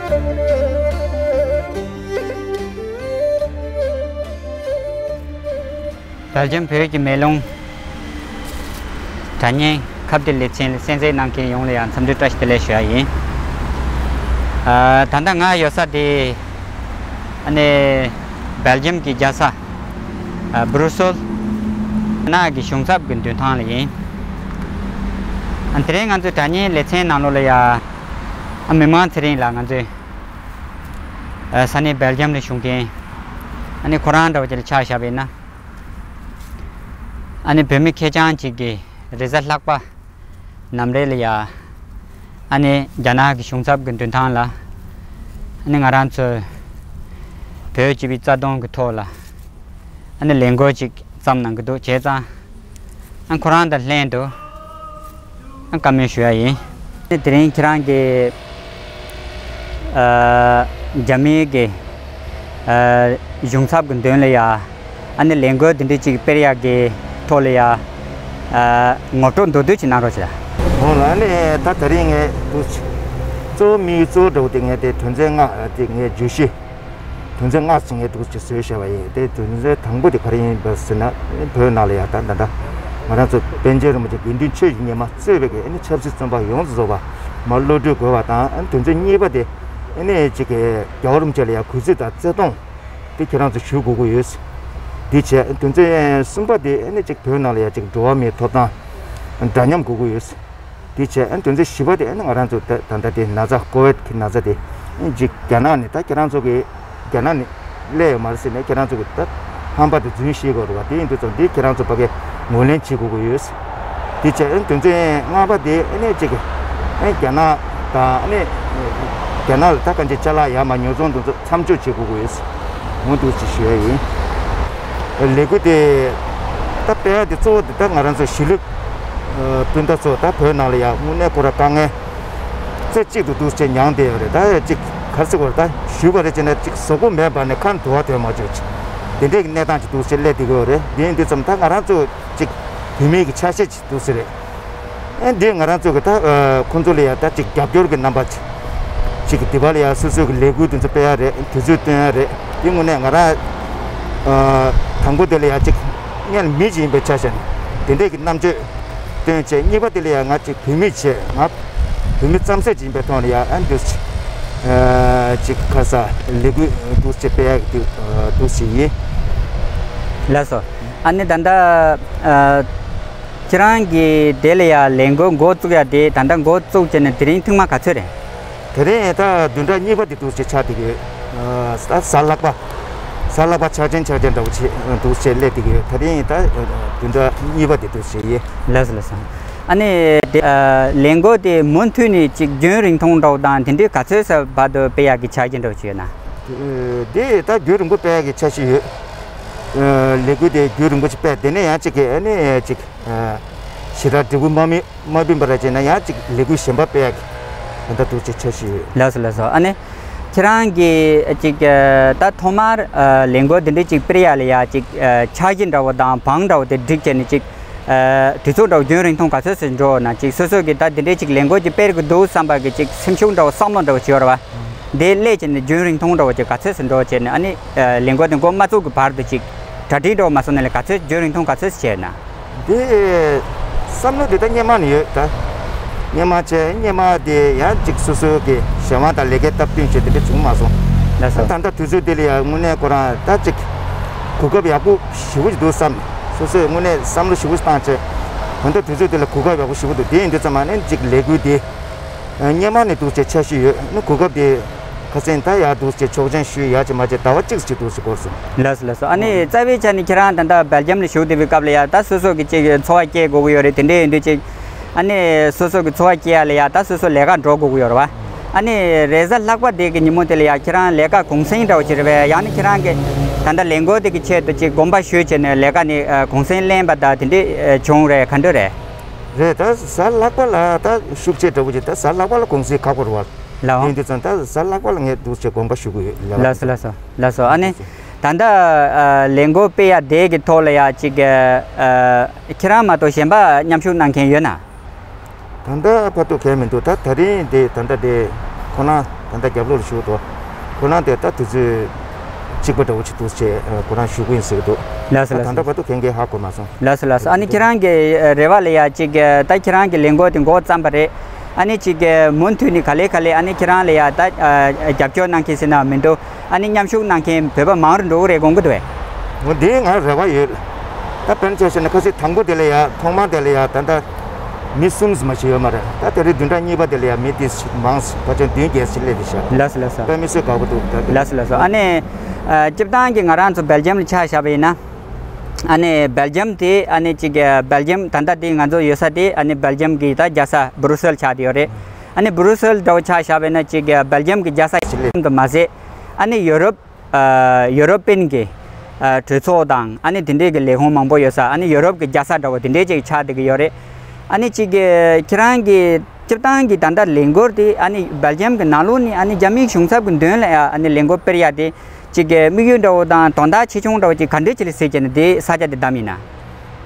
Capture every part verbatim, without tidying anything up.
སྦེལ་ཇམ་བོད་ཀྱི་མེ་ལོང་སྒྲ་སྙན་ཁ་བརྡའི་ལེ་ཚན་ལ་གསན་གཟིགས་གནང་མཁན་ཡོངས་ལ་ཡང་འཚམས་འདྲི་བཀྲ་ཤིས་བདེ་ལེགས་ཞུ་ཡ་ཡིན། ཨ། ད་ལྟ་ང་ཡོད་ས་དེ་ཨ་ནི་སྦེལ་ཇམ་གྱི་རྒྱལ་ས་ཨ་བྷུ་རུ་སེལ་ནག་གི་གཞུང་ཚབ་ཀྱི་མདུན་ཐང་ལ་ཡིན། ཨ། དེ་རིང་ང་ཚོའི་སྒྲ་སྙན་ལེ་ཚན་ནང་ལོགས་ལ་ཡ། ཨ། མི་མང་ཚེ་རིང་ལགས་ང་ཚོའི་ཨ་ས་གནས་སྦེལ་ཇམ་ལ་བཞུགས་མཁན། ཨ་ནི་ཁོ་རང་འདྲ་བོ་ཅིག་ལ་ཆ་བཞག་པ་ཡིན་ན། ཨ་ནི་བོད་མི་ཁེར་རྐྱང་ཅིག་གིས་རེས་གཟའ་ལྷག་པ་ནམ་རེ་ལ་ཡ། ཨ་ནི་རྒྱ་ནག་གི་གཞུང་ཚབ་ཀྱི་མདུན་ཐང་ལ། ཨ་ནི་ང་རང་ཚོའི་བོད་སྤྱི་པའི་རྩ་དོན་གྱི་ཐོག་ལ། ཨ་ནི་ལས་འགུལ་ཅིག་བརྩམས་གནང་གི་འདུག་བྱས་ཙང་། ཨ། ཁོ་རང་དང་ལྷན་དུ་ཨ་བཀའ་མོལ་ཞུ་ཡ་ཡིན། ཨ་ནི་དེ་རིང་ཁྱེད་རང་གིས་ཨ་རྒྱ་མིའི་གི་ཨ་གཞུང་ཚབ་ཀྱི་མདུན་ལ་ཡ། ཨ་ནི་ལས་འགུལ་འདི་འདྲ་ཅིག་སྤེལ་ཡག་གི་ཐོག་ལ་ཡ། ཨ། ངོ་སྤྲོད་མདོར་བསྡུས་ཅིག་གནང་རོགས་བྱེད། འོ་ལགས། ཨ་ནི་ད་དེ་རིང་ངས་འདུག་གཙོ་བོ་དམིགས་ཡུལ་གཙོ་བོ་འདྲ་བོ་དེ་ངས་དེ་དོན་ཚན་ལྔ་དེ་ངས་བརྗོད་གཞི། དོན་ཚན་ལྔ་ཅིག་ངས་འདུག་ཅིག་བཟོས་བཞག་པ་ཡིན། དེ་དོན་ཚན་དང་པོ་དེ་ག་རེ་ཡིན་པ་ཟེར་ན། བོད་ནང་ལ་ཡ་ད་ད་ད་ང་རང་ཚོ་པཎ་ཆེན་རིན་པོ་ཆེ་དགེ་འདུན་ཆོས་ཀྱི་ཉི་མ་གཙོས་པའི་གི་ཨ་ནི་ཆབ་སྲིད་བཙོན་པ་ཡོངས་སུ་རྫོགས་པ་མར་གློད་གྲོལ་དགོས་པ་དང་། ཨ་ནི་དོན་ཚན་གཉིས་པ་དེ་ཨ་ནི་ཅིག་གི་རྒྱལ་བ་རིན་པོ་ཆེ་ལ་ཡ་གུས་བརྩི་དང་བརྩི་མཐོང་དེ་ཁྱེད་རང་ཚོ་ཞུ་དགོས་ཀྱི་ཡོད། དེ་བྱས་དོན་ཚན་གསུམ་པ་དེ་ཨ་ནི་ཅིག་བོད་ནང་ལ་ཡ་ཅིག་འགྲོ་བ་མིའི་ཐོབ་ཐང་འདྲ་མཉམ་དགོས་ཀྱི་ཡོད། དེ་བྱས་ཨ་ནི་དོན་ཚན་བཞི་པ་དེ་ཨ་ནི་ང་རང་ཚོ་ད་ད་ལྟ་དེ་ན་ཚ་ཀོ་ཝིད་ཀྱི་ན་ཚ་དེ་ཨ་ནི་ཅིག་རྒྱ་ནག་ནས་ད་ཁྱེད་རང་ཚོ་གི་རྒྱ་ནག་ནས་སླེབས་ཡོད་མ་རེད་ཟེར་ནས་ཁྱེད་རང་ཚོ་གི་ད་ཧམ་པ་དེ་རྫུན་བཤད་དགོས་རེད་བ། དེ་ཡིན་དུས་ཙང་དེ་ཁྱེད་རང་ཚོ་ཕ་གི་ངོས་ལེན་བྱེད་དགོས་ཀྱི་ཡོད། དེ་བྱས་ཨ་ནི་དོན་ཚན་ལྔ་པ་དེ་ཨ་ནི་ཅིག་ཨ་ནི་རྒྱ་ནག་དང་ཨ་ནི་རྒྱ་ནག་ལ་ད་གང་ཅི་ཅ་ལག་ཡར་མར་ཉོ་ཚོང་དེ་ཚོ་མཚམས་འཇོག་བྱེད་དགོས་ཀྱི་ཡོད། འོ་འདུག་ཅེས་ཞུ་ཡ་ཡིན། ལས་འགུལ་དེ་ད་སྤེལ་ཡ་དེ་གཙོ་བོ་དེ་ད་ང་རང་ཚོ་གཞིས་ལུས་སྤུན་ཟླ་ཚོ་ད་བོད་ནང་ལ་ཡ་དངོས་གནས་ཁོ་ར་དཀའ་ངལ་རྩེ་གཅིག་ཏུ་འདུག་ཅེས་མྱངས་བསྡད་ཡོད་རེད། ད་ཡ་གཅིག་ག་རེ་ཟེར་དགོས་རེད། ད་ཞུས་པ་རེད་ཅེ་ན་གཅིག་གཟུགས་པོ་མེད་པ་ནས་ཁ་འདུ་བ་དོན་མ་བྱུང་ཅིག་དེ་འདྲའི་གནས་སྟངས་ཅིག་འདུག་ཅེས་སླེབས་བསྡད་ཀྱི་ཡོད་རེད། དེ་ཡིན་དུས་ཙམ་ད་ང་རང་ཚོ་གཅིག་བོད་མིའི་གི་ཆ་ཤས་ཅིག་འདུག་ཟེར་རེད། ཨེ་འདི་ང་རང་ཚོ་གི་ད་ཨ་ཁོང་ཚོ་ལ་ཡ་ད་ཅིག་རྒྱབ་སྐྱོར་གི་རྣམ་པ་ཅིག་ཅིག་གི་འདི་པ་ལ་ཡ་སོ་སོ་གི་ལས་འགུལ་དེ་ཚོ་སྤེལ་ཡ་རེད། དུས་ཚོད་བཏོན་ཡ་རེད། དེ་དངོས་གནས་ང་རང་ཨ་དང་པོ་དེ་ལ་ཡ་ཅིག་སྔོན་ལ་མི་ཅིག་ཡིན་པའི་ཆ་བཞག་ནས་དེ་འདྲས་ཀྱི་རྣམ་དཔྱོད་བཏོན་བྱས། གཉིས་པ་དེ་ལ་ཡ་ང་ཅིག་བོད་མི་བྱས། ང་བོད་མི་རྩམ་ཟན་ཅིག་ཡིན་པའི་ཐོག་ལ་ཡ་ཨ་འདུག་ཅིག་ཨ་ཅིག་ཁ་ས་ལས་འགུལ་འདུག་ཅིག་སྤེལ་ཡ་གི་འདུག་ཅིག་ཡིན། ལགས་སོ། ཨ་ནི་ད་ལྟ་ཨ། ཁྱེད་རང་གིས་དེ་ལ་ཡ་ལས་འགུལ་འགོ་བཙུགས་ཡ་དེ་ད་ལྟ་འགོ་བཙུགས་བྱས་ནས་དེ་རིང་ཐེངས་མ་ག་ཚོད་རེད། དེ་རིང་ད་བདུན་ཕྲག་གཉིས་པ་དེ་འདུག་ཅེས་ཆགས་བསྡད་ཀྱི་ཡོད། ཨ་ད་གཟའ་ལྷག་པ། གཟའ་ལྷག་པ་ཆག་ཆེན་ཆག་ཆེན་འདྲ་བོ་བྱས་འདུག་ཅེས་སླེབས་བསྡད་ཀྱི་ཡོད། དེ་རིང་ད་བདུན་ཕྲག་གཉིས་པ་དེ་འདུག་ཅེས་ཡིན། ལགས་སོ་ལགས་སོ། ཨ་ནི་དེ་ཨ་ལས་འགུལ་དེ་མུ་མཐུད་ནས་ཅིག་རྒྱུན་རིང་ཐུང་འདྲ་བོ་དང་དེ་འདྲའི་ག་ཚོད་ཙམ་བར་དུ་སྤེལ་ཡག་གི་ཆ་རྐྱེན་འདྲ་བོ་ཅིག་ཡོད་ན། དེ་ད་རྒྱུན་རིང་པོ་སྤེལ་ཡག་གི་འཆར་གཞི་ཡོད། ཨ་ལས་འགུལ་དེ་རྒྱུན་རིང་པོ་ཅིག་སྤེལ། དེ་ནས་ཡང་ཅིག་གི་ཨ་ནི་ཅིག་ཨ་ཞེ་དྲག་འབྲས་བུ་མ་སྨིན་མ་སྨིན་པ་ར་བྱས་ན་ཡང་ཅིག་ལས་འགུལ་གཞན་པ་སྤེལ་ཡག་གི་ད་ལྟ་འདུག་ཅེས་འཆར་གཞི་ཡོད། ལགས་སོ་ལགས་སོ། ཨ་ནི་ཁྱེད་རང་གིས་ཅིག་ཨ་ད་ཐོག་མར་ཨ་ལས་འགུལ་འདི་འདྲ་ཅིག་སྤེལ་ཡག་ལ་ཡ་ཅིག་ཨ་འཆར་གཞི་འདྲ་བོ་དང་བང་འདྲ་བོ་དེ་བསྒྲིགས་བྱས་ནས་ཅིག་ཨ་དུས་ཚོད་འདྲ་བོ་རྒྱུན་རིང་ཐུང་ག་ཚོད་ཙམ་འགྲོ་ན། ཅིག་སོ་སོ་གིས་ད་འདི་འདྲ་ཅིག་ལས་འགུལ་ཅིག་སྤེལ་གི་འདུག་བསམ་པ་གི་ཅིག་སེམས་ཤུགས་འདྲ་བོ་བསམ་བློ་འདྲ་བོ་ཅིག་ཡོད་རེད་བ། དེ་སླེབས་བྱས་ནས་རྒྱུན་རིང་ཐུང་འདྲ་བོ་ཅིག་ག་ཚོད་ཙམ་འགྲོ་བྱས་ནས་ཨ་ནི་ཨ་ལས་འགུལ་དེ་འགོ་མ་བཙུགས་ཀྱི་བར་དུ་ཅིག་གྲ་སྒྲིག་འདྲ་བོ་མ་སོང་ན་ལས་ག་ཚོད་རྒྱུན་རིང་ཐུང་ག་ཚོད་ཙམ་བྱས་ན། དེ་བསམ་བློ་དེ་ད་སྔོན་མ་ནས་ཡོད་ད། སྔོན་མ་བྱས་སྔོན་མ་དེ་ཡང་ཅིག་སོ་སོ་གི་གཞན་དབང་དང་ལས་ཀའི་སྟབས་བསྟུན་བྱས་དེ་འདྲ་བྱུང་མ་སོང་། ལགས་སོ། ད་ལྟ་དུས་ཚོད་དེ་ལ་ཡང་དངོས་གནས་ཁོ་རང་ད་ཅིག་གོ་སྐབས་ཡག་པོ་ཞེ་པོ་ཅིག་འདུག་བསམ། སོ་སོས་དངོས་གནས་བསམ་བློ་ཞེ་པོ་ཅིག་བཏང་བྱས། ད་ལྟ་དུས་ཚོད་དེ་ལ་གོ་སྐབས་ཡག་པོ་ཞེ་པོ་འདུག་དེ་ཡིན་དུས་ཙམ་པ་ནས་ཅིག་ལས་འགུལ་དེ། སྔོན་མ་ནས་འདུག་ཅེས་འཆར་གཞི་ཡོད། ཨ་ནི་གོ་སྐབས་དེ་ཁ་སང་ད་ཡར་འདུག་ཅེས་ཆོག་མཆན་ཞུས་ཡག་ཅིག་མ་བྱས་ཟླ་བ་གཅིག་ཅིག་འདུག་ཅེས་འགོར་སོང་། ལགས་སོ་ལགས་སོ། ཨ་ནི་རྩ་བའི་ཆ་ནས་ཁྱེད་རང་ད་ལྟ་སྦེལ་ཇམ་ལ་བཞུགས་བསྡད་པའི་སྐབས་ལ་ཡ་ད་སོ་སོ་གི་ཅིག་འཚོ་བ་སྐྱེལ་དགོས་ཀྱི་ཡོད་རེད། དེ་འདྲ་ཡིན་དུས་ཅིག་ཨ་ནི་སོ་སོ་གི་འཚོ་བ་སྐྱེལ་ཡ་ལ་ཡ་ད་སོ་སོ་ལས་ཀ་འགྲོ་དགོས་ཀྱི་ཡོད་རེད་བ། ཨ་ནི་རེས་གཟའ་ལྷག་པ་དེ་གི་ཉིན་མོ་དེ་ལ་ཡ་ཁྱེད་རང་ལས་ཀ་གུང་སེང་འདྲ་བོ་ཅིག་རེད་པས། ཡང་ན་ཁྱེད་རང་གི་ད་ལྟ་ལས་འགུལ་དེ་གི་ཆེད་དུ་ཅིག་དགོངས་པ་ཞུས་བྱས་ནས་ལས་ཀ་ནས་གུང་སེང་ལེན་པ་དང་དེ་འདྲ་བྱུང་རེད། ག་འདྲ་རེད། རེད། ད་གཟའ་ལྷག་པ་ལ་ད་ཤུགས་ཆེ་འདྲ་བོ་ཅིག་ད་གཟའ་ལྷག་པ་ལ་གུང་སེང་ཁག་པོ་རེད་བ། ལགས་འོང་། ཡིན་དུས་ཙང་ད་གཟའ་ལྷག་པ་ལ་ངས་འདུག་ཅེས་དགོངས་པ་ཞུ་གི་ཡོད། ལགས་ལགས་སོ་ལགས་སོ་ལགས་སོ། ཨ་ནི་ད་ལྟ་ཨ་ལས་འགུལ་སྤེལ་ཡ་དེ་གི་ཐོག་ལ་ཡ་ཅིག་ཨ་ཁྱེད་རང་མ་གཏོགས་གཞན་པ་མཉམ་ཞུགས་གནང་མཁན་ཡོད་ན། ད་ལྟ་བར་དུ་གང་མི་འདུག་ད་ད་རིང་དེ་ད་ལྟ་དེ་ ཁོ་རང་ད་ལྟ་རྒྱབ་ལོགས་ལ་བཞུགས་འདུག་ཁོ་རང་དེ་ད་དུས་ཚོད་གཅིག་པ་འདྲ་བོ་ཅིག་འདུག་ཅེས་ཁོ་རང་ཞུ་གི་ཡིན་ཟེར་གི་འདུག་ལགས་སོ། ད་ལགས་ད་ལྟ་སོ། བར་དུ་གན་གན་ཧ་གོ་མ་སོང་། ལགས་སོ་ལགས་སོ། ཨ་ནི་ཁྱེད་རང་གི་རེ་བ་ལ་ཡ་ཅིག་ད་ཁྱེད་རང་གི་ལས་འགུལ་དེ་འགོ་བརྩམས་པ་རེད། ཨ་ནི་ཅིག་མུ་མཐུད་ནས་ག་ལེ་ག་ལེ་ཨ་ནི་ཁྱེད་རང་ལ་ཡ་ད་རྒྱབ་སྐྱོར་གནང་མཁན་ཟེར་ན་མི་འདུག་ཨ་ནི་མཉམ་ཞུགས་གནང་མཁན་བོད་པ་མང་རུ་འགྲོ་གི་རེད་དགོངས་ཀྱི་འདུག་བས། འོ་འདི་ང་རེ་བ་ཡོད། ད་དཔེར་ན་ཆ་བཞག་ན་ཁ་སང་དང་པོ་དེ་ལ་ཡ་ཐོག་མ་དེ་ལ་ཡ་ད་ལྟ་མི་གསུམ་ཙམ་ཞིག་ཡོད་མ་རེད། ད་དེ་རིང་བདུན་ཕྲག་གཉིས་པ་དེ་ལ་ཡ་མི་དེ་མང་སོང་། ཕལ་ཆེར་བདུན་བརྒྱད་ཅིག་སླེབས་བཞག་ལགས་སོ་ལགས་སོ། དཔེ་མི་སྲིད་དགའ་པོ་འདུག་ད་དེ། ལགས་སོ་ལགས་སོ། ཨ་ནི་ཨ་སྤྱིར་བཏང་གི་ང་རང་ཚོ་སྦེལ་ཇམ་ལ་ཆ་བཞག་པ་ཡིན་ན། ཨ་ནི་སྦེལ་ཇམ་དེ་ཨ་ནི་ཅིག་སྦེལ་ཇམ་ད་ལྟ་དེ་ང་ཚོ་ཡོད་ས་དེ་ཨ་ནི་སྦེལ་ཇམ་གི་ད་རྒྱལ་ས་སྦུ་རུ་སེལ་ཆགས་བསྡད་ཡོད་རེད། ཨ་ནི་སྦུ་རུ་སེལ་འདྲ་བོ་ཆ་བཞག་པ་ཡིན་ན་ཅིག་སྦེལ་ཇམ་གི་རྒྱལ་ས་ཞིག་ལས་དུ་མ་ཟད། ཨ་ནི་ཡོ་རོབ། ཨ་ཡོ་རོ་པན་གྱི་ཨ་གྲོས་ཚོགས་དང་ཨ་ནི་དེ་འདྲས་ཀྱི་ལས་ཁུངས་མང་པོ་ཡོད་ས། ཨ་ནི་ཡོ་རོབ་ཀྱི་རྒྱལ་ས་འདྲ་བོ་དེ་འདྲས་ཅིག་ཆགས་བསྡད་ཀྱི་ཡོད་རེད། ཨ་ནི་གཅིག་གི་ཁྱེད་རང་གི་སྤྱིར་བཏང་གི་ད་ལྟ་ལས་འགུལ་དེ་ཨ་ནི་སྦེལ་ཇམ་གྱི་ནང་ལོགས་ནས་ཨ་ནི་རྒྱ་མིའི་གཞུང་ཚབ་ཀྱི་མདུན་ལ་ཡ་ཨ་ནི་ལས་འགུལ་སྤེལ་ཡ་དེ་གཅིག་གི་དམིགས་ཡུལ་འདྲ་བོ་དང་དོན་དག་ཆེ་ཆུང་འདྲ་བོ་ཅིག་ག་འདྲས་ཅིག་ལ་གཟིགས་བྱས་ནས་དེ་ས་ཆ་དེ་བདམས་ཡིན་ན།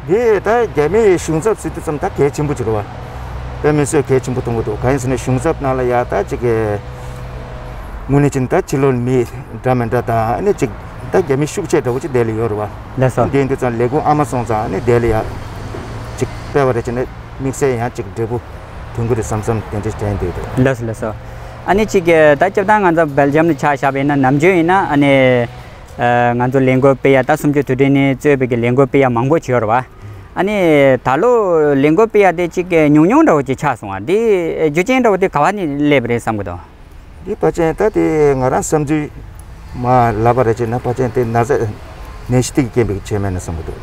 འདི་ད་རྒྱ་མིའི་གཞུང་ཚབ་ཟེར་དུས་ཙམ་ད་གལ་ཆེན་པོ་ཅིག་རེད་བ། དཔེ་མི་སྲིད་གལ་ཆེན་པོ་མཐོང་གི་འདུག་གང་ཡིན་ཟེར་ན་གཞུང་ཚབ་ནང་ལ་ཡ་ད་ཅིག་གི་དངོས་གནས་ཅིག་ད་ཕྱི་ལོགས་མི་འདྲ་མི་འདྲ་དང་ཨ་ནི་ཅིག་ད་རྒྱ་མི་ཤུགས་ཆེ་འདྲ་བོ་ཅིག་དེ་ལ་ཡོད་རེད་བ། ལགས་སོ། འདི་ཡིན་དུས་ཙམ་ལས་ཁུངས་ཨ་མ་སོང་ཙང་ཨ་ནི་དེ་ལ་ཡ་ཅིག་སྤེལ་བ་རེད་བྱས་ནས་དམིགས་བསལ་ཡང་ཅིག་འབྲས་བུ་ཐོན་གི་རེད་བསམ་བསམ་དེ་འདྲ་དྲན་བསྡད་འདུག་ལགས་སོ་ལགས་སོ། ཨ་ནི་ཅིག་གི་ད་སྤྱིར་བཏང་ང་ཚོ་སྦེལ་ཇམ་ལ་ཆ་བཞག་པ་ཡིན་ན་ནམ་རྒྱུན་ཡིན་ན་ཨ་ནི། ཨ་ང་ཚོ་ལས་འགུལ་སྤེལ་ཡ་ད་གསུམ་བཅུ་དུས་དྲན་ནས་གཙོས་པའི་གི་ལས་འགུལ་སྤེལ་ཡ་མང་པོ་བྱས་ཡོད་རེད་བ། ཨ་ནི་ད་ལོ་ལས་འགུལ་སྤེལ་ཡ་དེ་གཅིག་གི་ཉུང་ཉུང་འདྲ་བོ་ཅིག་ཆགས་སོང་བ། འདི་རྒྱུ་རྐྱེན་འདྲ་བོ་དེ་ག་བ་ནས་སླེབས་རེད་བསམ་གི་འདུག་འདི་ཕལ་ཆེར་ད་དེ་ང་རང་བསམ་ཚུལ་མ་ལབ་པ་རེད་བྱས་ན་ཕལ་ཆེར་དེ་ན་ཚ་ནད་གཞི་དེ་གི་རྐྱེན་པས་བྱས་མེད་ན་བསམ་གི་འདུག་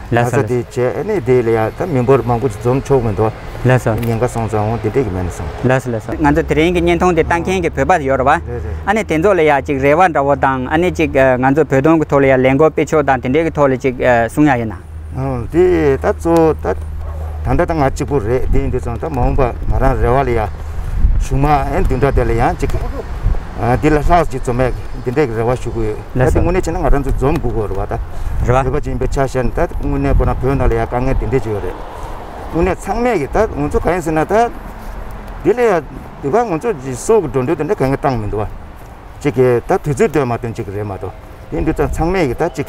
ལགས་ན་སོ་ཚ་ལགས་སོ། དེ་བྱས་ཨ་ནི་དེ་ལ་ཡ་ད་མི་འབོར་མང་པོ་ཅིག་འཛོམས་ཆོག་མི་འདུག་ལགས་སོ། ཉེན་ཁ་སོང་ཙང་འོང་དེ་འདྲས་ཀྱི་མེད་ན་བསམ། ལགས་སོ་ལགས་སོ། ང་ཚོ་དེ་རིང་གི་བརྙན་ཐུང་དེ་ལྟ་མཁན་གྱི་བོད་པ་ཡོད་རེད་བ། རེད་རེད། ཨ་ནི་དེ་ཚོ་ལ་ཡ་ཅིག་རེ་བ་འདྲ་བོ་དང་ཨ་ནི་ཅིག་ཨ་ང་ཚོ་བོད་དོན་གྱི་ཐོག་ལ་ཡ་ལས་འགུལ་སྤེལ་ཕྱོགས་དང་དེ་འདྲས་ཀྱི་ཐོག་ལ་ཅིག་ཨ་གསུང་ཡ་ཡོད་ན། ཨང་དེ་ད་གཙོ་བོ་ད་ད་ལྟ་ད་ང་གཅིག་པུ་རེད། དེ་ཡིན་དུས་ཙང་ད་མ་འོངས་པ་ང་རང་རེ་བ་ལ་ཡ་གཞུག་མ་ཨེ་བདུན་ཕྲག་དེ་ལ་ཡང་ཅིག་ཨ་འདི་ལ་ལྷག་ཅིག་འཛོམས་ཡ་འདི་འདྲས་ཀྱི་རེ་བ་ཞུ་གི་ཡོད། ད་ལགས་དེ་སོ། དངོས་གནས་བྱས་ན་ང་རང་ཚོ་འཛོམས་དགོས་ཀྱི་ཡོད་རེད་བ། ད་རེད་བ། བོད་པ་ཅིག་ཡིན་པའི་ཆ་བཞག་ན་ད་དངོས་གནས་ཁོ་རང་བོད་ནང་ལ་ཡ་དཀའ་ངལ་འདི་འདྲས་ཅིག་ཡོད་རེད། དངོས་གནས་ཚང་མས་ཀྱི་ད་ང་ཚོ་གང་ཡིན་ཟེར་ན་ད་འདི་ལ་ཡ་འདི་ག་ང་ཚོ་ཅིག་སྲོག་གི་འགྲོ་གྲོན་དེ་འདྲ་གང་ག་བཏང་མི་འདུག་བ། ཅིག་གི་ད་དུས་ཚོད་སྟོན་མ་སྟོན་ཅིག་རེད་མ་གཏོགས་དེ་འདུག་ཙང་ཚང་མས་ཀྱི་ད་ཅིག་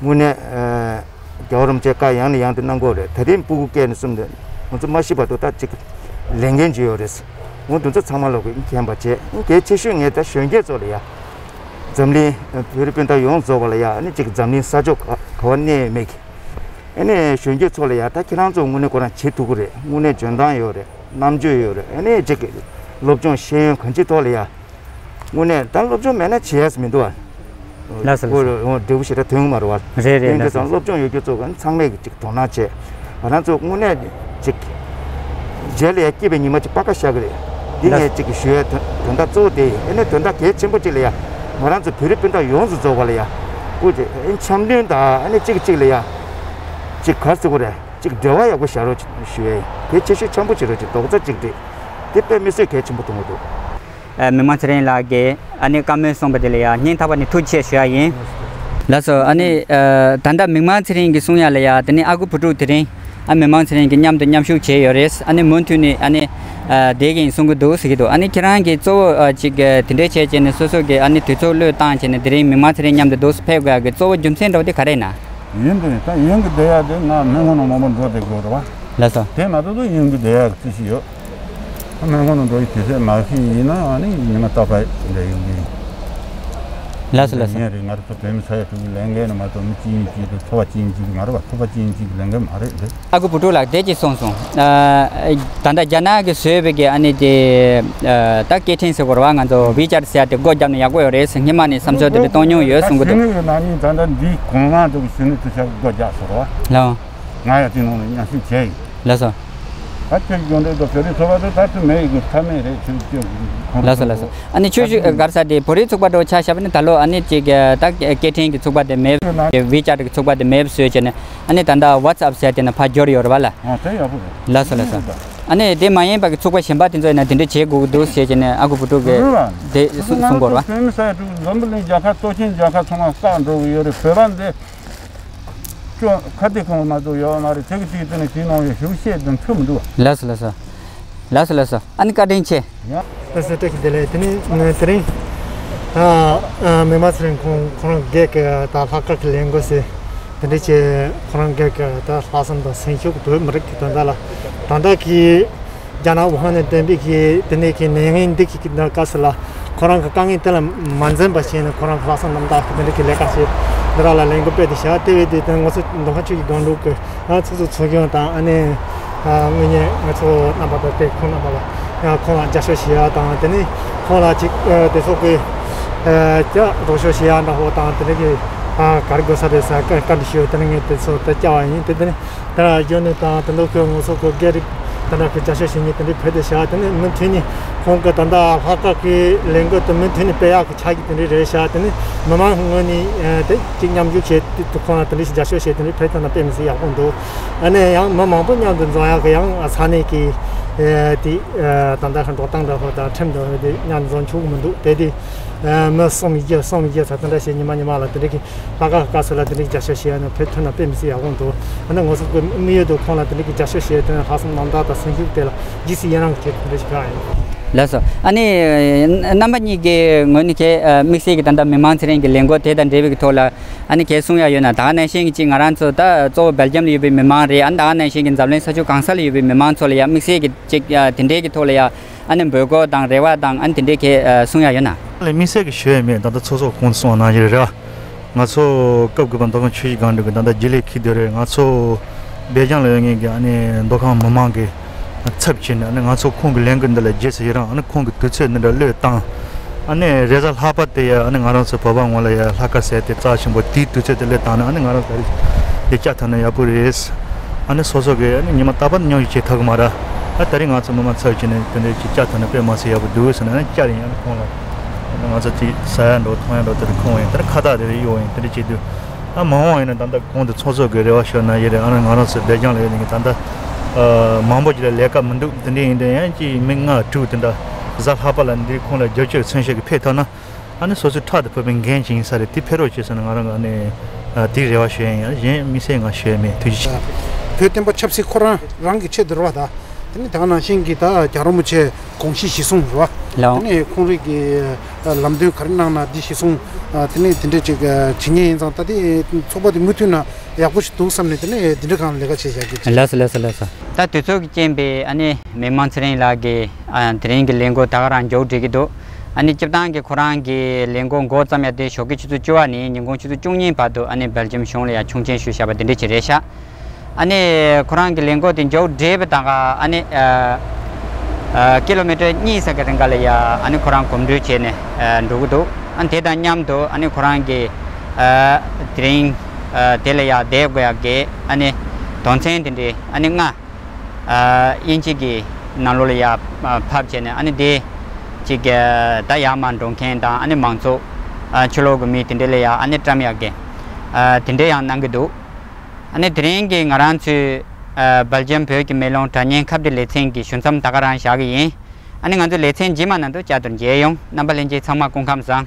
དངོས་གནས་ཨ་རྒྱལ་བ་རིན་པོ་ཆེ་བཀའ་ཡང་ནས་ཡང་དུ་གནང་གི་ཡོད་རེད། ད་རིང་སྤུ་གུ་སྐྱེས་ནས་གསུམ་དེ་ང་ཚོ་མ་ཤི་བར་དུ་ད་ཅིག་ལས་འགན་ཅིག་ཡོད་རེད། འོ་འདི་ཚོ་ཚང་མ་ལོག་གི་མཁྱེན་པ་བྱས། གལ་ཆེ་ཤོས་ངས་ད་གཞོན་སྐྱེས་ཚོ་ལ་ཡ་འཛམ་གླིང་བོད་རིགས་སྤུན་ཟླ་ཡོངས་རྫོགས་པ་ལ་ཡ་ཨ་ནི་ཅིག་འཛམ་གླིང་ས་ཕྱོགས་ག་ག་བ་གནས་ཡོད་མེད་ཀྱི་ཨ་ནི་གཞོན་སྐྱེས་ཚོ་ལ་ཡ་ད་ཁྱེད་རང་ཚོ་དངོས་གནས་ཁོ་རང་བྱེད་ཐུབ་ཀྱི་རེད། དངོས་གནས་འཇོན་ཐང་ཡོད་རེད། རྣམ་དཔྱོད་ཡོད་རེད། ཨ་ནི་ཅིག་སློབ་སྦྱོང་ཤེས་ཡོན་གང་ཅིའི་ཐོག་ལ་ཡ། དངོས་གནས་ད་སློབ་སྦྱོང་མེད་ན་བྱེད་ཡས་མི་འདུག་ཨ། ལགས་སོ་ལགས་སོ། འོ་འབྲས་བུ་ཞེ་དྲག་ཐོན་གི་མ་རེད་བ། རེད་རེད། དེ་ལགས་འདྲ་སོ། ཙང་སློབ་སྦྱོང་ཡོད་རྒྱུ་ཚོ་གི་ཚང་མས་ཀྱི་ཅིག་དོ་སྣང་བྱས། ང་རང་ཚོ་དངོས་གནས་ཅིག་རྗེས་ལ་ཡ་སྐྱིད་པའི་ཉི་མ་ཅིག་པ་ཀ་ཤར་གི་རེད། འདི་ལགས་ངས་ཅིག་ཞུ་ཡས་དོན་དོན་དག་གཙོ་བོ་དེ་ཡིན། ཨ་ནི་དོན་དག་གལ་ཆེན་པོ་ཅིག་ལ་ཡ་ང་རང་ཚོ་བོད་རིགས་སྤུན་ཟླ་ཡོངས་སུ་རྫོགས་པ་ལ་ཡ་སྐུ་ཅིག་ཨ་ནི་འཆམ་མཐུན་དང་ཨ་ནི་གཅིག་གིས་གཅིག་ལ་ཡ་ཅིག་ག་རེ་ཟེར་དགོས་རེད། ཅིག་འབྲེལ་བ་ཡག་པོ་བཞག་རོགས་ཞུ་ཡས་ཡིན། གལ་ཆེ་ཤོས་འཆམ་པོ་བྱེད་རོགས་ཅིག་རྡོག་རྩ་གཅིག་སྒྲིལ། དེ་དཔེ་མི་སྲིད་གལ་ཆེན་པོ་མཐོང་གི་འདུག་ཨ་མི་དམངས་ཚེ་རིང་ལགས་ཀྱིས་ཨ་ནི་བཀའ་མོལ་གསུངས་པ་དེ་ལ་ཡང་སྙིང་ཐག་པ་ནས་ཐུགས་རྗེ་ཆེ་ཞུ་ཡ་ཡིན། ལགས་སོ། ཨ་ནི་ཨ་ད་ལྟ་མི་དམངས་ཚེ་རིང་གིས་གསུང་ཡ་ལ་ཡ་དེ་ནི་ཨ་ཁུ་བུ་ཕྲུག་དེ་རིང་ཨ་མི་དམངས་ཚེ་རིང་གིས་མཉམ་དུ་མཉམ་ཞུགས་བྱས་ཡོད་རེད། ཨ་ནི་མུ་མཐུད་ནས་ཨ་ནི་ཨ་བསྡད་ཀྱི་ཡིན་གསུང་གི་འདུག་ཟེར་གྱི་འདུག་ཨ་ནི་ཁྱེད་རང་གིས་གཙོ་བོ་ཨ་ཅིག་ཨ་དེ་འདྲས་བྱས་བྱས་ནས་སོ་སོ་གི་ཨ་ནི་དུས་ཚོད་བློས་བཏང་བྱས་ནས་དེ་རིང་མི་དམངས་ཚེ་རིང་མཉམ་དུ་འདུག་སེ་ཕེབས་དགོས་ཡ་གི་གཙོ་བོ་རྒྱུ་མཚན་འདྲ་བོ་དེ་ག་རེ་ཡིན་ན། ཡིན་དུས་ད་ཡིན་གི་བསྡད་ཡ་དེ་ང་སྨན་ཁང་ནང་མང་པོ་འགྲོ་བསྡད་དགོས་རེད་བ། ལགས་སོ། དེ་མ་གཏོགས་ཡིན་གི་བསྡད་ཡ་གི་རྩིས་ཤིག་ཡོད། སྨན་ཁང་ནང་འགྲོ་ཡི་དུས་ཚོད་མ་ཤེས་ཡིན་ན་ཨ་ནི་ཉི་མ་རྟག་པར་འདྲ་ཡོང་གི་ཡིན། ལགས་སོ་ལགས་སོ། ཡིན་རེད། ང་རང་ཚོ་བོད་མི་ས་ཡ་དྲུག་གི་ལས་འགན་ནི་མ་གཏོགས་མི་གཅིག་གཉིས་གཅིག་དང་ཚོ་པ་གཅིག་གཉིས་གཅིག་གི་མ་རེད་བ། ཚོ་པ་གཅིག་གཉིས་གཅིག་གི་ལས་འགན་མ་རེད་རེད། ཨ་ཁུ་བུ་ཕྲུག་ལགས་དེ་གཅིག་གསུངས་སོང་། ཨ་ད་ལྟ་རྒྱ་ནག་གིས་བཟོས་པའི་གི་ཨ་ནི་དེ་ཨ་ད་སྐད་འཕྲིན་ཟེར་དགོས་རེད་བ། ང་ཚོ་ཝི་ཅེཊ་ཟེར་ཡ་དེ་སྒོ་བརྒྱབ་ན་ཡག་པོ་ཡོད་རེད་ཟེར་སྔོན་མ་ནས་བསམ་ཚུལ་དེ་འདྲ་བཏོན་མྱོང་ཡོད་གསུང་གི་འདུག་ད་ཞི་མི་གི་ནང་མི་ད་ལྟ་འདི་གོང་མ་ཚོ་གི་ཞི་མི་དེ་ཆ་སྒོ་བརྒྱབ་སོང་རེད་བ། ལགས། ང་ཡང་དེ་ནང་ལ་མཉམ་ཞུགས་བྱས་ཡིན། ལགས་སོ། ད་ཁྱོད་ཀྱི་ཡོང་འབྲེལ་དང་བོད་རིགས་ཚོགས་པ་དེ་ད་དུ་མེད་ཡི་གི་ཐབས་མེད་རེད་ཁྱོད་ཀྱི་ཁོང་ལགས་སོ་ལགས་སོ། ཨ་ནི་ཆོས་ཞུ་གར་ས་དེ་བོད་རིགས་ཚོགས་པ་འདྲ་བོ་ཆ་བཞག་པ་ནི་ད་ལོ་ཨ་ནི་ཅིག་ད་སྐད་འཕྲིན་གྱི་ཚོགས་པ་དེ་མེད་ཝི་ཅེཊ་གི་ཚོགས་པ་དེ་མེད་བཟོས་བྱས་ནས་ཨ་ནི་ད་ལྟ་ཝ་ཊི་སི་ཨེབ་ཟེར་དེ་ནས་ཕར་འབྱོར་ཡོད་རེད་བ་ལ། ཨ་དེ་ཡག་པོ་རེད། ལགས་སོ་ལགས་སོ། ཨ་ནི་དེ་མ་ཡིན་པ་གི་ཚོགས་པ་གཞན་པ་དེ་ཚོ་ཡིན་ན་དེ་འདྲ་བྱེད་དགོས་ཀྱི་འདུག་ཟེར་བྱས་ནས་ཨ་ཁུ་བུ་ཕྲུག་གིས་དེ་གསུང་གསུང་གོ་རེད་བ། བོད་མི་ས་ཡ་དྲུག་འཛམ་བུ་གླིང་རྒྱལ་ཁབ་སྟོབས་ཆེན་རྒྱལ་ཁབ་ཚང་མ་བཀག་འགྲོ་གི་ཡོད་རེད། བོད་པ་འདི། ཁ་བདེ་ཁོང་མ་གཏོགས་ཡོད་མ་རེད། དེ་གི་དུས་དེ་ནས་དེའི་ནང་ཡོད་ཞུ་བཤད་དང་ཚུལ་མི་འདུག་ལགས་སོ་ལགས་སོ། ལགས་སོ་ལགས་སོ། ཨ་ནི་བཀའ་དྲིན་ཆེ། ཡ། ལགས་སོ། བཀྲ་ཤིས་བདེ་ལེགས། དེ་ནི་དེ་རིང་ཨ་ཨ་མི་མང་ཚེ་རིང་ཁོང་ཁོ་རང་སྒེར་གྱི་ད་ལྷག་དཀར་གྱི་ལས་འགུལ་ཟེར་དེ་འདྲ་བྱས། ཁོ་རང་སྒེར་གྱི་ད་ལྷག་བསམ་དང་སེམས་ཤུགས་བོད་མི་རིགས་ཀྱི་དོན་དག་ལ་ད་ལྟ་གི་རྒྱ་ནག་ཝུ་ཧན་ནས་བསྟན་པའི་གི་དེ་ནས་གི་ནད་ངན་འདི་གི་གི་སྐབས་སུ་ལ་ཁོ་རང་གི་དཀའ་ངལ་དེ་ལ་མ་འཛེམས་པ་བྱས་ནས་ཁོ་རང་གི་ལྷག་བསམ་རྣམ་དག་གི་དེ་འདྲ་གི་ལས་ཀ་བྱས། འདི་ར་ལ་ལས་འགུལ་སྤེལ་ཏེ་བྱ། དེ་བས་དེ་དོན་ང་ཚོ་མདོ་ཁམས་ཆུ་བཞི་སྒང་དྲུག་གི་ང་ཚོ་ཚོགས་ཆུང་དང་ཨ་ནི་ཨ་དངོས་གནས་ང་ཚོ་རྣམ་པ་དང་དེ་ཁོང་རྣམ་པ་ལ་ཡང་ཁོང་ལ་རྒྱབ་སྐྱོར་བྱེད་ཡ་དང་། དེ་ནས་ཁོང་ལ་ཅིག་ཨ་དེ་ཚོ་གི་ཨ་ཀྱ་རོགས་སྐྱོར་བྱེད་ཡ་འདྲ་བོ་དང་། དེ་ནས་གི་ཨ་ག་རེ་དགོས་ས་རེད་ཟེར་བཀའ་བཀའ་འདྲི་ཞུ། དེ་ནས་ངས་དེ་ཚོ་དེ་བཅར་བ་ཡིན། དེ་དེ་ནས་དེ་ལ་གཞོན་ནུ་དང་དེ་འདྲ་གི་ང་ཚོ་གི་སྒེར་རིགས་དེ་འདྲ་གི་རྒྱབ་སྐྱོར་བྱེད་མཁན་དེ་འདྲ་ཕེབས་ཏེ་བྱ། དེ་ནས་མུ་མཐུད་ནས་ཁོང་གི་ད་ལྟ་ལྷག་དཀར་གི་ལས་འགུལ་དེ་མུ་མཐུད་ནས་སྤེལ་ཡག་གི་ཆ་གི་དེ་འདྲ་རེད་བྱ། དེ་ནས་མི་མང་གི་ངོས་ནས་ཨ་དེ་གཅིག་མཉམ་ཞུགས་བྱས་ཏེ་ཁོང་ལ་དེ་འདྲ་ཞིག་རྒྱབ་སྐྱོར་བྱས་དེ་འདྲ་ཕེབས་ཐུབ་ན་དཔེ་མི་སྲིད་ཡག་པོ་འདུག་ཨ་ནས་ཡང་མི་མང་པོ་མཉམ་དུ་འཛོམས་ཡག་གི་ཡང་ས་གནས་ཀྱི་ཨ་དེ་ཨ་ད་ལྟ་ཁ་འགྲོ་སྟངས་འདྲ་ཧོ་དང་ཁྲིམས་འདྲ་ཧོ་དེ་མཉམ་དུ་འཛོམས་ཆོག་གི་མི་འདུག་དེ་དེ་ཨ་མི་གསུམ་བཞི་གསུམ་བཞི་ཚ་དེ་འདྲ་བྱས་ཉི་མ་ཉི་མ་ལ་དེ་འདྲ་གི་ལྷག་དཀར་སྐབས་སུ་ལ་དེ་འདྲ་གི་རྒྱབ་སྐྱོར་བྱེད་ཡ་ནི་ཕེབས་ཐུབ་ན་དཔེ་མི་སྲིད་ཡག་པོ་འདུག་ཨ་ནི་ང་ཚོ་གི་དམིགས་ཡུལ་དུ་ཁོང་ལ་དེ་འདྲ་གི་རྒྱབ་སྐྱོར་བྱེད་དོན་ལྷག་བསམ་རྣམ་དག་དང་སེམས་ཤུགས་དེ་ལ་རྗེས་སུ་ཡི་རང་གི་ཆེད་དུ་དེ་འདྲ་ཞིག་ཕེབས་ཡ་ཡིན། ལགས་སོ། ཨ་ནི་རྣམ་པ་གཉིས་ཀྱི་ངོས་ནས་ཁྱེད་ཨ་དམིགས་བསལ་གྱི་ད་ལྟ་མི་མང་ཚེ་རིང་གི་ལས་འགུལ་དེ་དང་འབྲེལ་བའི་གི་ཐོག་ལ་ཨ་ནི་ཁྱེད་གསུང་ཡ་ཡོད་ན། ད་ག་ནང་བཞིན་གྱི་ཅིག་ང་རང་ཚོ་ད་གཙོ་བོ་སྦེལ་ཇམ་ལ་ཡོད་པའི་མི་མང་རེད། ཨ་ནི་ད་ག་ནང་བཞིན་གྱི་འཛམ་གླིང་ས་ཕྱོགས་གང་ས་ལ་ཡོད་པའི་མི་མང་ཚོ་ལ་ཡ་དམིགས་བསལ་གྱི་ཅིག་ཨ་དེ་འདྲའི་གི་ཐོག་ལ་ཡ་ཨ་ནི་འབོད་སྐུལ་དང་རེ་བ་དང་ཨ་ནི་དེ་འདྲའི་ཁྱེད་ཨ་གསུང་ཡ་ཡོད་ན། ལས་དམིགས་བསལ་གྱི་ཞུ་ཡ་མེད། ད་ལྟ་ཚོགས་གཙོ་ཁོང་གསུང་བ་ནང་བཞིན་རེད། ང་ཚོ་སྐབས་བརྒྱད་པ་མདོ་ཁམས་ཆུ་བཞི་སྒང་དྲུག་གི་ད་ལྟ་རྒྱུན་ལས་འཁྱེར་སྡོད་རེད། ང་ཚོ་སྦེལ་ཇམ་ལ་ཡོད་མཁན་གྱི་ཨ་ནི་མདོ་ཁམས་མི་མང་གི་ཚབ་བྱས་ནས་ཨ་ནི་ང་ཚོ་ཁོང་གི་ལས་འགུལ་འདི་ལ་རྗེས་སུ་ཡི་རང་། ཨ་ནི་ཁོང་གི་དུས་ཚོད་འདི་འདྲ་བློས་བཏང་། ཨ་ནི་རེས་གཟའ་ལྷག་པ་དེ་ཡ་ཨ་ནི་ང་རང་ཚོ་བོད་པ་ངོས་ལ་ཡ་ལྷག་དཀར་ཟེར་དེ་རྩ་ཆེན་པོ་དེའི་དུས་ཚོད་དེ་བློས་བཏང་ནས་ཨ་ནི་ང་རང་ད་རེས་དེ་བཅར་ཐུབ་ན་ཡག་པོ་རེད། ཨ་ནི་སོ་སོ་གི་ཨ་ནི་ཉི་མ་རྟག་པར་མཉམ་ཞུགས་བྱེད་ཐུབ་གི་མ་རེད། ཨ་ད་རེས་ང་ཚོ་མི་མང་ཚབ་བྱས་ནས་དེ་འདྲ་ཅིག་བཅར་ཐུབ་ན་དཔེ་མ་སྲིད་ཡག་པོ་འདུག་ཟེར་ནས་ཨ་ནི་བཅར་ཡིན། ཨ་ནི་ཁོང་ལ་ང་ཚོ་ཅིག་ཟ་ཡ་འགྲོ་འཐུང་ཡ་འགྲོ་དེ་འདྲ་ཁོང་ཡིན། དེ་འདྲ་ཁ་བཏགས་དེ་འདྲ་གཡོག་ཡིན། དེ་འདྲ་བྱེད་དུས་ཨ་མ་འོངས་ཡིན་ན་ད་ལྟ་གོང་དུ་ཚོགས་གཙོ་གི་རེ་བ་ཞུ་ན་ཡིན་རེད། ཨ་ནི་ང་རང་ཚོ་སྦེལ་ཇམ་ལ་ཡོད་ནི་ད་ལྟ་མང་པོ་ཅིག་ལ་ལས་ཀ་མི་འདུག་དེ་འདྲ་ཡིན་དུས་ཡང་ཅིག་མི་ལྔ་དྲུག་དེ་འདྲ་གཟའ་ལྷག་པ་ལ་འདིར་ཁོང་ལ་རྒྱབ་སྐྱོར་མཚོན་བྱེད་ཀྱི་ཕེབས་ཐུབ་ན། ཨ་ནི་སོ་སོའི་ཕྲག་ཏུ་བབས་པའི་འགན་ཅིག་ཡིན་ས་རེད། དེ་ཕེབས་རོགས་བྱེད་ཟེར་ནས་ང་རང་གི་ཨ་ནི་ཨ་དེའི་རེ་བ་ཞུ་ཡ་ཡིན། གཞན་དམིགས་བསལ་ང་ཞུ་ཡ་མེད། ཐུགས་རྗེ་ཆེ། བོད་བསྟན་པ་ཆབ་སྲིད་ཁོ་རང་རང་གི་ཆེད་དུ་རེད་བ། ད་དེ་ནི་ད་ག་ནང་བཞིན་གྱི་ད་རྒྱལ་བ་རིན་པོ་ཆེ་དགོངས་གཞི་གཞིར་བཟུང་རེད་བ། ལགས། དེ་ནི་ཁོང་རང་གི་ལམ་སྟོན་ག་རེ་གནང་ན་འདི་གཞིར་བཟུང་། དེ་ནི་དེ་འདྲས་ཅིག་བྱེད་མཁན་ཡིན་ཙང་ད་དེ་ཚོགས་པ་དེ་མུ་མཐུད་ན་ཡག་པོ་ཞིག་འདུག་བསམ་ནས་དེ་ནི་དེ་འདྲ་གང་ལས་ཀ་བྱེད་བཞག་གི། ལགས་སོ་ལགས་སོ་ལགས་སོ། ད་དུས་ཚོད་ཀྱི་རྐྱེན་པས་ཨ་ནི་མི་མང་ཚེ་རིང་ལགས་ཀྱིས་ཨ་དེ་རིང་གི་ལས་འགུལ་ད་ག་རང་མཇུག་སྒྲིལ་གྱི་འདུག་ཨ་ནི་སྤྱིར་བཏང་གི་ཁོ་རང་གི་ལས་འགུལ་འགོ་བརྩམས་ཡ་དེ་ཞོགས་ཀའི་ཆུ་ཚོད་བཅུ་པ་ནས་ཉིན་གུང་ཆུ་ཚོད་བཅུ་གཉིས་བར་དུ་ཨ་ནི་སྦེལ་ཇམ་གཞུང་ལ་ཡ་ཆོག་མཆན་ཞུས་བཞག་པ་དེ་འདྲ་ཅིག་རེད་ཤག་ཨ་ནི་ཁོ་རང་གི་ལས་འགུལ་དེ་མཇུག་སྒྲིལ་བའི་སྟེང་ག་ཨ་ནི་ཨ་ཨ་ཀི་ལོ་མི་ཊར་གཉིས་ཙམ་གྱི་རིང་ག་ལ་ཡ་ཨ་ནི་ཁོ་རང་གོམ་བགྲོད་བྱས་ནས་ཨ་འགྲོ་གི་འདུག་ཨ་ནི་དེ་དང་མཉམ་དུ་ཨ་ནི་ཁོ་རང་གི་ཨ་དེ་རིང་ཨ་དེ་ལ་ཡ་བསྡད་དགོས་ཡ་གི་ཨ་ནི་དོན་ཚན་དེ་འདྲའི་ཨ་ནི་ལྔ། ཨ་དབྱིན་ཇི་གི་ནང་ལོགས་ལ་ཡ་ཕབ་བྱས་ནས་ཨ་ནི་དེ་གཅིག་ཨ་ད་ཡར་མར་འགྲོ་མཁན་དང་ཨ་ནི་མང་ཚོགས་ཨ་ཕྱི་ལོགས་ཀྱི་མི་དེ་འདྲ་ལ་ཡ་ཨ་ནི་བཀྲམ་ཡག་གི་ཨ་དེ་འདྲ་ཡང་གནང་གི་འདུག་ཨ་ནི་དེ་རིང་གི་ང་རང་ཚོའི་ཨ་སྦེལ་ཇམ་བོད་ཀྱི་མེ་ལོང་དྲ་བརྙན་ཁ་བརྡའི་ལེ་ཚན་གྱི་ཞུ་མཚམས་ད་ག་རང་བཞག་གི་ཡིན། ཨ་ནི་ང་ཚོའི་ལེ་ཚན་རྗེས་མ་ནང་དུ་བསྐྱར་དུ་མཇལ་ཡོང་། རྣམ་པ་ལྷན་རྒྱས་ཚང་མ་སྐུ་ཁམས་བཟང་།